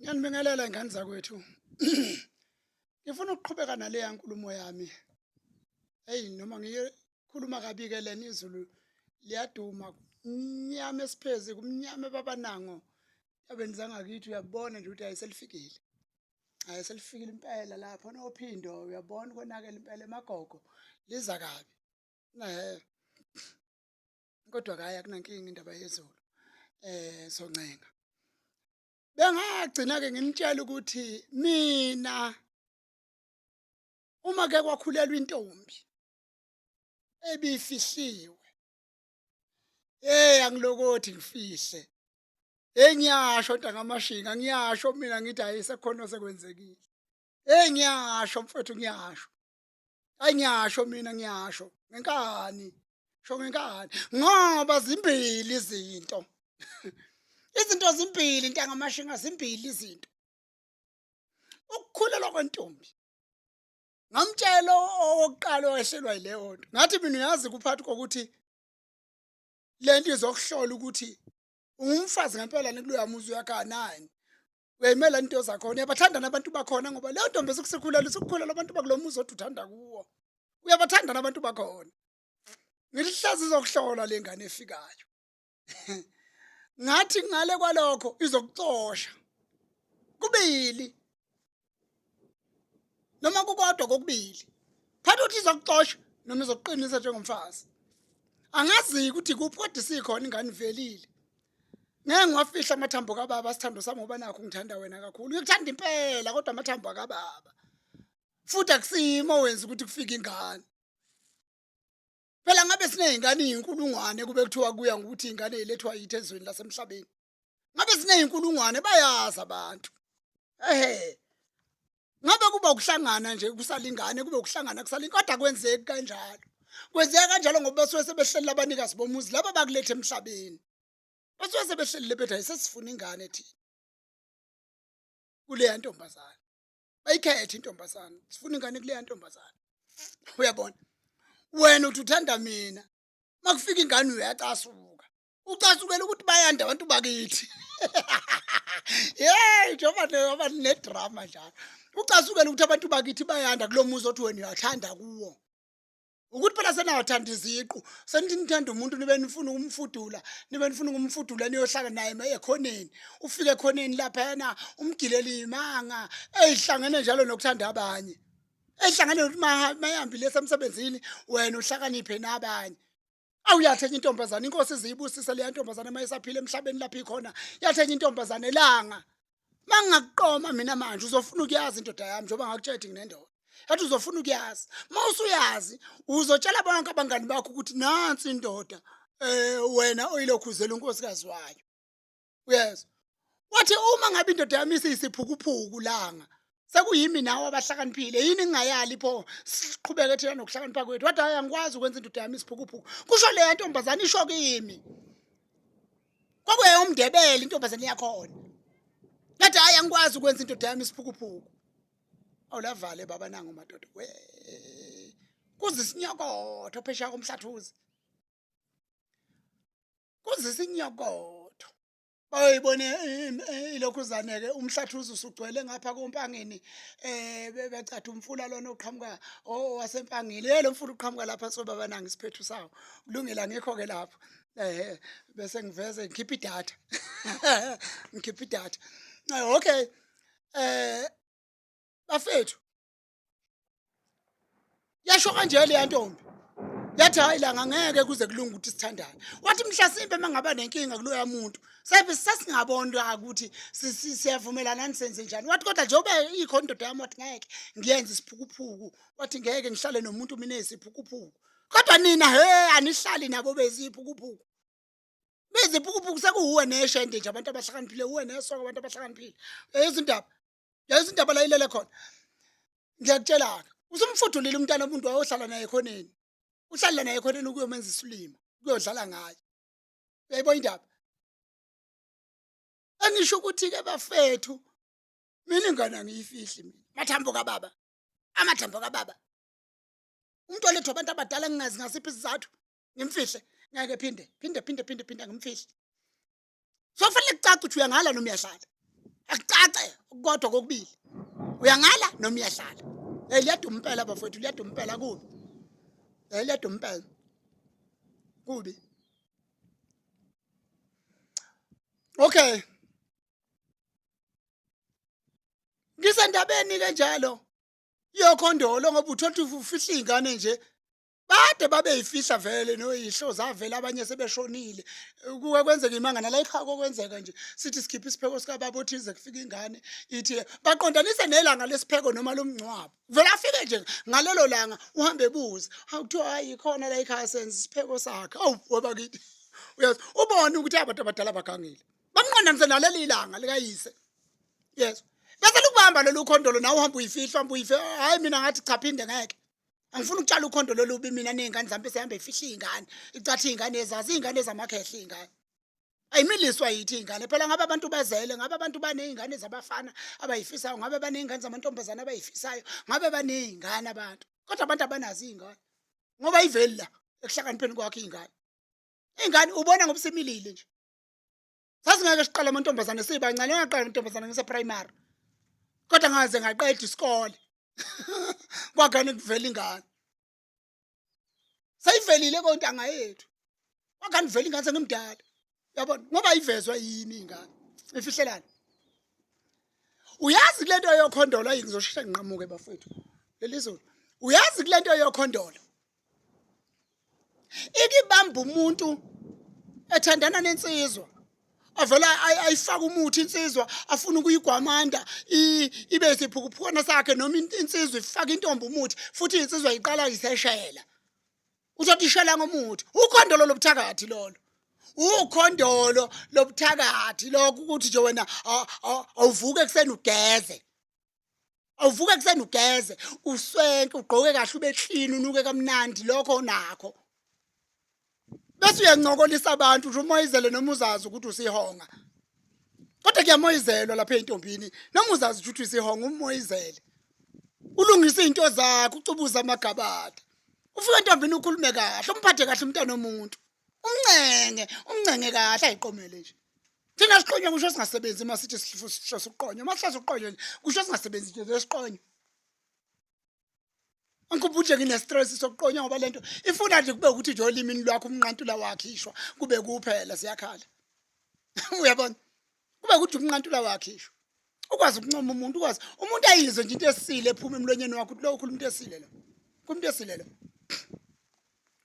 Ngiyanibingelela ingane zakwethu. Ngifuna ukuqhubeka naleya nkulumo yami. Hey noma ngikhuluma kabi ke lena izulu liyaduma kumnyama esiphezi kumnyama ebabanango entabeni zangakithi uyabona nje ukuthi ayiselifikile. Hayi selifikile impela lapho nophindo uyabona konakele impela emagogo liza kabi. Eh kodwa kayi akunankinga indaba yezulu. Eh soncenga. Bengagcina ke nginitshela ukuthi mina uma ke kwakhulelwa intombi ebifihliwe hey angilokothi ngifihle hey ngiyasho ntangamashinga ngiyasho mina ngithi hayi sekukhona osekwenzekile hey ngiyasho mfethu ngiyasho hayi ngiyasho mina ngiyasho ngenkani sho ngenkani ngoba zimbili izinto izinto zimbili ntangamashinga zimbili izinto ukukhulelwa kwentombi ngamtshela owokuqala owehlelwa yileyo nto ngathi mina uyazi kuphathi kokuthi le nto izokuhlola ukuthi ungumfazi ngempela nikuloya muzi uyakha nani uyayimela into zakhona uyabathanda nabantu bakhona ngoba leyo ntombi esikusikhulela isikukhulele abantu bakulo muzi othi uthanda kuwo uyabathanda nabantu bakhona ngithi hlazi izokuhlola le ngane efikayo ngathi ngale kwalokho izokucosha kubili noma kukodwa kokubili phatha ukuthi izokuxosha noma izokuqinisa njengomfazi angazi ukuthi kuphi kodwa isikhona ingane ivelile ngeke ngiwafihla amathambo kababa sithando sami ngoba nakho ngithanda wena kakhulu ngikuthanda impela kodwa amathambo akababa futhi akusimo wenza ukuthi kufike ingane phela ngabe siney'ngane iy'nkulungwane kube kuthiwa kuya ngokuthi iy'ngane y'lethwa yithi ezweni lasemhlabeni ngabe siney'nkulungwane bayazi abantu ehe ngabe kuba ukuhlangana nje kusalingane kube ukuhlangana kusalingane kodwa kwenzeki kanjalo kwenzeka kanjalo ngoba basuke sebehleli abanikazi bomuzi laba bakuletha emhlabeni basuke sebehlelile bethi ayisesifuna ingane thina kuleya ntombazane bayikhethe intombazane sifuna ingane kuleya ntombazane uyabona wena uthi uthanda mina makufika ingane uyacasuka ucasukela ukuthi bayanda abantu bakithi yeyi njengoba njengoba nedrama njalo ucasukela ukuthi abantu bakithi bayanda kulo muzi othi wena uyathanda kuwo ukuthi phela senawathanda iziqu senithi nithanda umuntu nibe nifuna ukumfudula nibe nifuna ukumfudula niyohlala naye ekhoneni ufike ekhoneni laphayana umgilele imanga eyihlangene njalo nokuthanda abanye eyihlangene nokuthi mayihambile esemsebenzini wena uhlakaniphe nabanye awuyathenye intombazane inkosi iziyibusise leya ntombazane uma isaphila emhlabeni lapho ikhona yathenye intombazane elanga mangingakuqoma mina manje uzofuna ukuyazi indoda yami njengoba ngakutshela ukuthi nginendoda yathi uzofuna ukuyazi uma usuyazi uzotshela bonke abangani bakho ukuthi nansi indoda eh wena oyilokhuzela unkosikazi wayo uyezwa wathi uma ngabe indoda yami isiyisiphukuphuku langa sekuyimi nawe abahlakaniphile yini ngingayali pho siqhubeke thina nokuhlakanipha kwethu wathi hayi angikwazi ukwenza indoda yami isiphukuphuku kusho leya ntombazane isho kimi kwakuyeyomndebele intombazane yakhona yathi hayi angikwazi ukwenza indoda yami isiphukuphuku awulavale baba nangu madoda we kuze isinyokotho phesheya komhlathuzi kuze isinyokotho bayoyibona ilokhuzane-ke umhlathuzi usugcwele ngapha kompangeni um becatha umfula lona oqhamuka owasempangeni ye lo mfula uqhamuka lapha so baba nangi isiphethu sawo kulungile angikho-ke lapho um bese ngiveze ngikhiphe idatha ngikhiphe idatha okay um bafethu yasho kanje leya ntombi yathi hayi langa ngeke kuze kulunge ukuthi sithandane wathi mhlasimbe uma ngaba nenkinga kuloya muntu sebe sesingabona ukuthi siyavumelana nisenze njani wathi kodwa njengoba ikhona indoda yami wathi ngeke ngiyenze isiphukuphuku wathi ngeke ngihlale nomuntu mina eyisiphukuphuku kodwa nina he anihlali nabo beziphukuphuku beziphukuphuku sekuwuwe neshende nje abantu abahlakaniphile uwe nesoka abantu abahlakaniphile izindaba yazi indaba la ilele khona ngiyakutshela-ke usumfudulile umntana omuntu wayohlala naye ekhoneni uhlala naye ekhoneni ukuyomenza isilima ukuyodlala ngaye uyayibona indaba engisho ukuthi-ke bafethu mina ingane angiyifihli mina amathambo kababa amathambo kababa umuntu olethwa abantu abadala ngingazi ngasiphi isizathu ngimfihle ngeke phinde phinde phinde phinde phinde ngimfihle so kufanele kucace ukuthi uyangala noma uyahlala Akucace kodwa kokubili, uyangala noma uyahlala. Hey, liyaduma impela bafowethu, liyaduma impela kubi. Hey, liyaduma impela kubi. Okay, ngisendabeni ke njalo yokhondolo, ngoba uthola ukuthi ufihla iy'ngane nje, bade babeyifihla vele noyihlo, zavela abanye sebeshonile. Kuke kwenzeka imanga nala ekhaya, kokwenzeka nje sithi sikhiphe isipheko sikababa othize, kufika ingane ithi baqondanise nelanga lesipheko noma lomngcwabo, vele afike nje ngalelo langa, uhambe ebuze, kuthiwa hayi, khona la ekhaya senza isipheko sakhe. Awu webakithi, uyazi ubone ukuthi abantu abadala bagangile, bamqondanise naleli langa likayise. Yes, bese lukubamba lolu khondolo, nawe uhamba uyifihla, uhamba uyifihla. Hayi, mina ngathi cha, phinde ngeke, angifuni ukutshala ukhondo lolubi mina ney'ngane zami, bese hambe ifihla iy'ngane, icatha iy'ngane ezazi iy'ngane ezamakhehla. Iy'ngane ayimiliswa yithi iy'ngane phela. Ngabe abantu bazele, ngabe abantu baney'ngane zabafana abayifisayo, ngabe baney'ngane zamantombazane abayifisayo, ngabe baney'ngane abantu. Kodwa abantu abanazo iy'ngane ngoba iveli la ekuhlakanipheni kwakho iy'ngane. Iy'ngane ubona ngoba isimilile nje. Sasingeke siqale amantombazane sibancane, ngaqala amantombazane ngise-primary, kodwa ngaze ngaqeda isikole kwagane kuvela ingane, seyivelile kontanga yethu, kwagane kuvela ingane sengimdala, yabona, ngoba ivezwa yimi ingane ifihlelana. Uyazi kule nto yokhondolo, ayi, ngizosheshe nginqamuke bafowethu leli zulu. Uyazi kule nto yokhondolo, ikibamba umuntu ethandana nensizwa, avela ayifaka umuthi insizwa, afuna ukuyigwamanda ibe isiphukuphukwana sakhe, noma insizwa ifaka intombi umuthi, futhi insizwa iqala iseshela, uzothi ishela ngomuthi. Ukhondolo lobuthakathi lolo, ukhondolo lobuthakathi lokho, ukuthi nje wena awuvuke ekuseni ugeze, awuvuke ekuseni ugeze, uswenke, ugqoke kahle, ube clean, unuke kamnandi, lokho onakho, bese uyancokolisa abantu nje, umoyizele noma uzazi ukuthi usihonga, kodwa kuyamoyizelwa lapha ey'ntombini. Noma uzazi ukuthi usihonga, umoyizele, ulungise iy'nto zakho, ucubuze amagabada, ufike entombini ukhulume kahle, umphathe kahle umntana omuntu, umncenge, umncenge kahle, ayiqomele nje. Thina siqonywa kusho singasebenzi. Uma sithi sihlose ukuqonywa, uma sihlose ukuqonywa nje kusho singasebenzi nje, siqonywa. Angikhumbuli nje ngine-stress sokuqonywa, ngoba lento ifuna nje kube ukuthi nje olimini lwakho umnqantula wakhishwa, kube kuphela siyakhala, uyabona, kube ukuthi umnqantula wakhishwa, ukwazi ukuncoma umuntu, ukwazi umuntu ayizwe nje into esile ephuma emlonyeni wakho, ukuthi lo ukhuluma into esile, lo ukhuluma into esile, lo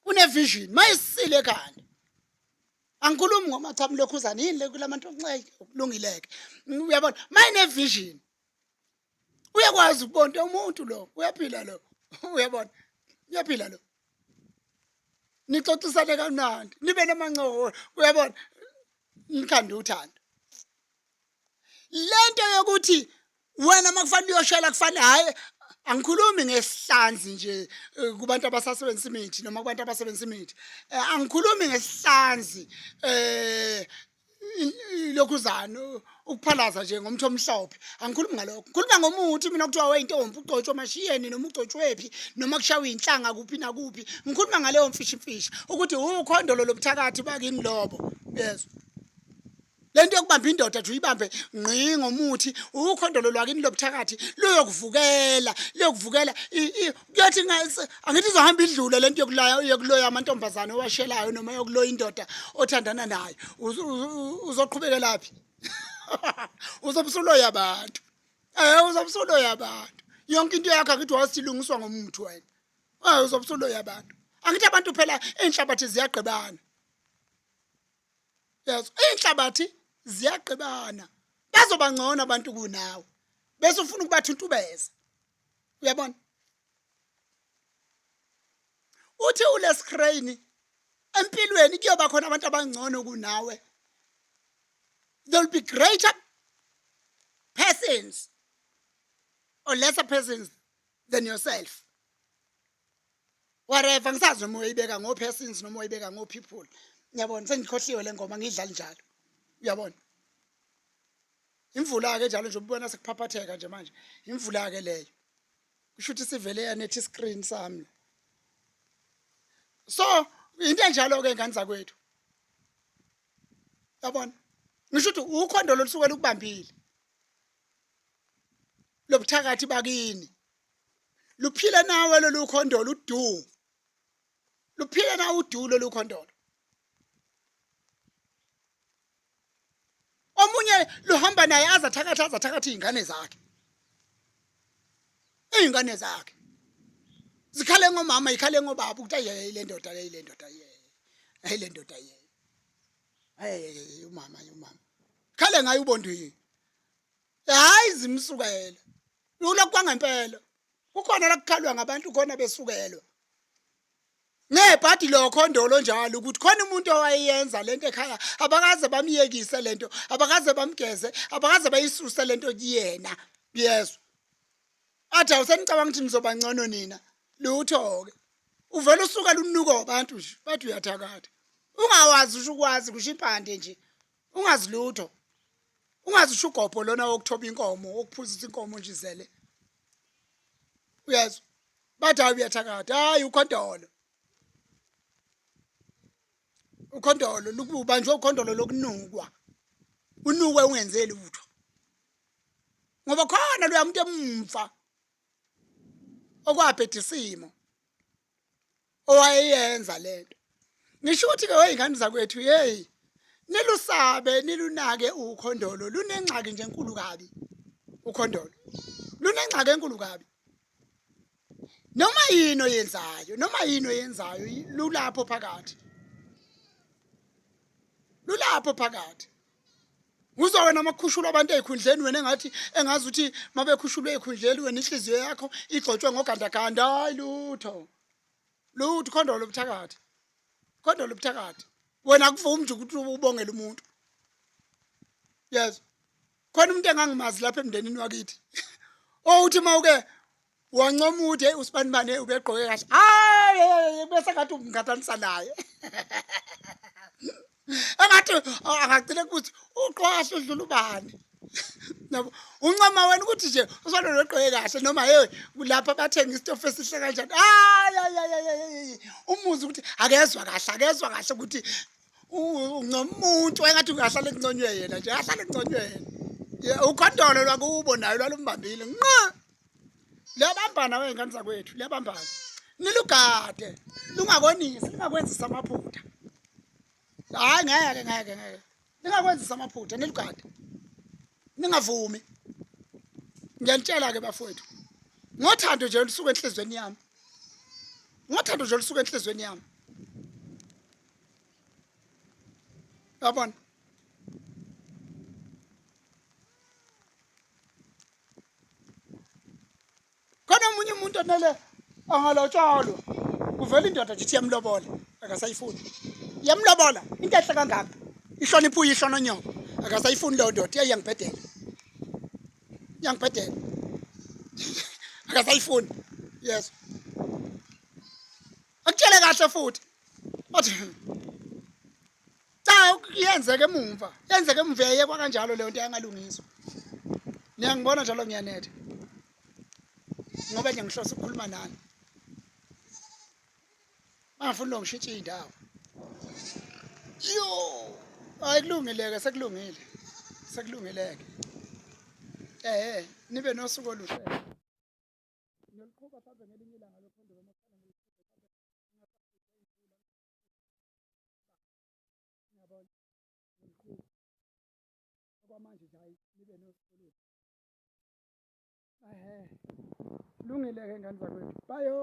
une-vision mayisile ekhanda. Angikhulumi ngomachamu lokhuzana yini le kulamantu kulungileke, uyabona, mayine-vision uyakwazi ukubona umuntu lo uyaphila, lo uyabona uyaphila, lo nixoxisane kamnandi, nibe namancoko, uyabona, nikhande uthando. Lento yokuthi wena makufanele uyoshela, kufanele, hhayi, angikhulumi ngesihlanzi nje kubantu abasasebenzisa imithi noma kubantu abasebenzisa imithi, angikhulumi ngesihlanzi, lokhuzana ukuphalaza nje ngomthi omhlophe, angikhulumi ngalokho. Ngikhuluma ngomuthi mina kuthiwa weyintombi ugcotshwe mashiyeni, noma ugcotshwephi, noma kushaywa inhlanga kuphi nakuphi. Ngikhuluma ngaleyo mfishi mfishi, ukuthi ukhondolo lobuthakathi bakini lobo, yezwa. Lento yokubamba indoda nje uyibambe ngqi ngomuthi, ukhondolo lwakini lobuthakathi luyokuvukela, luyokuvukela. Kuyothi angithi izohamba idlule lento yokulaya, yokuloya amantombazane owashelayo, noma yokuloya indoda othandana nayo. Uzoqhubekelaphi? Uzobusuloya abantu, uzobusuloya abantu. Yonke into yakho angithi wasilungiswa ngomuthi wena, uzobusuloya abantu. Angithi abantu phela iy'nhlabathi ziyagqibana. Yes, iy'nhlabathi ziyagqibana, bazoba ngcono abantu kunawe, bese ufuna ukubathuntubeza, uyabona. Uthi uLes Crane, empilweni kuyoba khona abantu abangcono kunawe, there will be greater persons or lesser persons than yourself, whatever. Ngisazi noma uyibeka ngo-persons noma uyibeka ngo-people, ngiyabona sengikhohliwe le ngoma, ngiyidlala njalo, uyabona. Imvula-ke njalo nje ubona sekuphaphatheka nje manje, imvula-ke leyo, kusho ukuthi sivele yanethi iscreen sami. So into enjalo-ke, ngane zakwethu, yabona, ngisho ukuthi ukhondolo lusuke lukubambile. Lobuthakathi bakini luphila nawe lolu khondolo udu luphila nawe udu lolu khondolo. Omunye luhamba naye azathakatha azathakatha izingane zakhe, izingane zakhe zikhale ngomama, ikhale ngobaba ukuthi ayi le ndoda le, le ndoda ye, ayi le ndoda ye, ayi umama, umama khale ngaye ubondwini. Hayi zimsukela ulokhu kwangempela, kukhona la kukhalwa ngabantu khona besukelwa ngebhadi lokho ndolo njalo ukuthi khona umuntu owayeyenza lento ekhaya, abakaze bamyekise lento, abakaze bamgeze, abakaze bayisuse lento kuyena. Yezwa athi awusenicabanga ukuthi nizoba ngcono nina, lutho-ke uvele usuka lunuko abantu nje bathi uyathakatha, ungawazi usho ukwazi kusho impande nje, ungazi lutho, ungazi usho ugobho lona wokuthoba inkomo, wokuphuzisa inkomo nje izele. Uyezwa bathi hayi uyathakatha, hayi ukhondolo, ukhondolo lukubanjwe ukhondolo lokunukwa, unukwe ungenzeli lutho ngoba khona loya muntu emumva okwabheda isimo owayeyenza lento. Ngisho ukuthi ke weyingane zakwethu, hey nilusabe nilunake ukhondolo, lunengxaki nje enkulu kabi ukhondolo, lunengxaki enkulu kabi. Noma yini oyenzayo, noma yini oyenzayo lulapho phakathi, lulapho phakathi. Uzwa wena makukhushulwa abantu ey'khundleni, wena engathi engazi ukuthi mabekhushulwe ey'khundleni wena inhliziyo yakho igxotshwe ngogandaganda. Hayi lutho, lutho, khondolo buthakathi, khondolo buthakathi. Wena akuvumi nje ukuthi ubongele umuntu. Yes, khona umuntu engangimazi lapha emndenini wakithi owuthi uma uke wancoma ukuthi hey usibanibane ubegqoke kahle, hayi bese ngathi umngathanisa naye, engathi angagcina ukuthi uqwasha udlula ubani. Yabo, uncoma wena ukuthi nje usololo ogqoke kahle, noma hey lapha bathenga isitofu esihle kanjani. Hayi hayi hayi, umuzi ukuthi akezwa kahle, akezwa kahle ukuthi uncoma umuntu, engathi ungahlale kunconywe yena nje, ahlale kunconywe yena. Ukhondolo lwakubo nayo lwalumbambile nqa, liyabambana wey'ngane zakwethu, liyabambana. Nilugade lungakonisi, lingakwenzisa amaphutha. Hhayi ngeke ngeke ngeke, ningakwenzisa amaphutha, nilugade, ningavumi. Ngiyanitshela-ke bafowethu, ngothando nje olusuka enhliziyweni yami, ngothando nje olusuka enhliziyweni yami, yabona. Khona omunye umuntu onele angalotsholwa, kuvela indoda nje ithi iyamlobola, akasayifuni. Iyamlobola into enhle kangaka, ihlonipha uyihlo nonyoko, akasayifuni leyo ndoda, iyangibhedela, iyangibhedela, akasayifuni. Yes, akutshele kahle futhi athi cha, yenzeke emumva, yenzeke emumva, yayekwa kanjalo leyo nto, yangalungiswa. Niyangibona njalo ngiyanetha ngoba nje ngihlose ukukhuluma nani, bangafuni lo ngishintshe iy'ndawo. Yo, hayi kulungile-ke, sekulungile, sekulungile-ke. Ehe, nibe nosuku oluhle. Ngiyoluqhuba mhlawumbe ngelinye ilanga lokhondo noma ngiyabona ngiliqhuba okwamanje nje. Hayi nibe nosuku oluhle. Ehe, lungile-ke ngane zakwethu, bayo.